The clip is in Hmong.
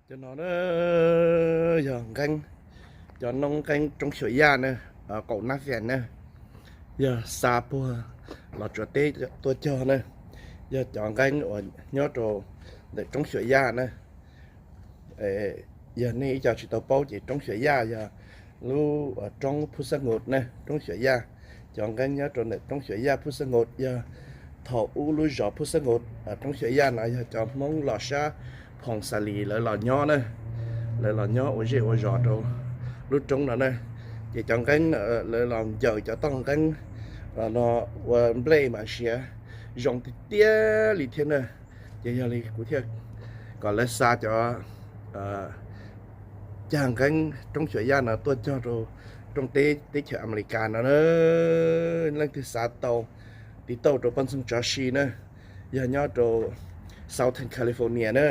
Cov no na yog nqeeb, cov noob nqeeb roob xyuas yaj na, qaum nab fes na, yog xa puag los tsuas teb tuaj cog na. Yog cov nqeeb uas nyob rau ntawm roob xyuas yaj na. Yog nej ib co tsis tau paub ces roob xyuas yaj yog lub roob Phub Xab Nkus na, roob xyuas yaj. Cov nqeeb nyob rau ntawm roob xyuas yaj Phub Xab Nkus yog thaum ub lub zos Phub Xab Nkus, roob xyuas yaj no yog cov Hmoob los sab Phoos Xas Lis lawv los nyob na, lawv los nyob ua zej ua zos rau lub roob no na. Ces cov nqeeb lawv los ncaws cov toj nqeeb no ua nplej mas siav zoo tiag tiag li thiab na. Ces yog li kuv thiaj kom lawv xa cov cag nqeeb roob xyuas yaj no tuaj cog rau rooj teb teb chaws Amelikas no na. Leej twg xav tau, tiv tauj rau poj ntxoog Tsav Si na, yog nyob rau Southern California na.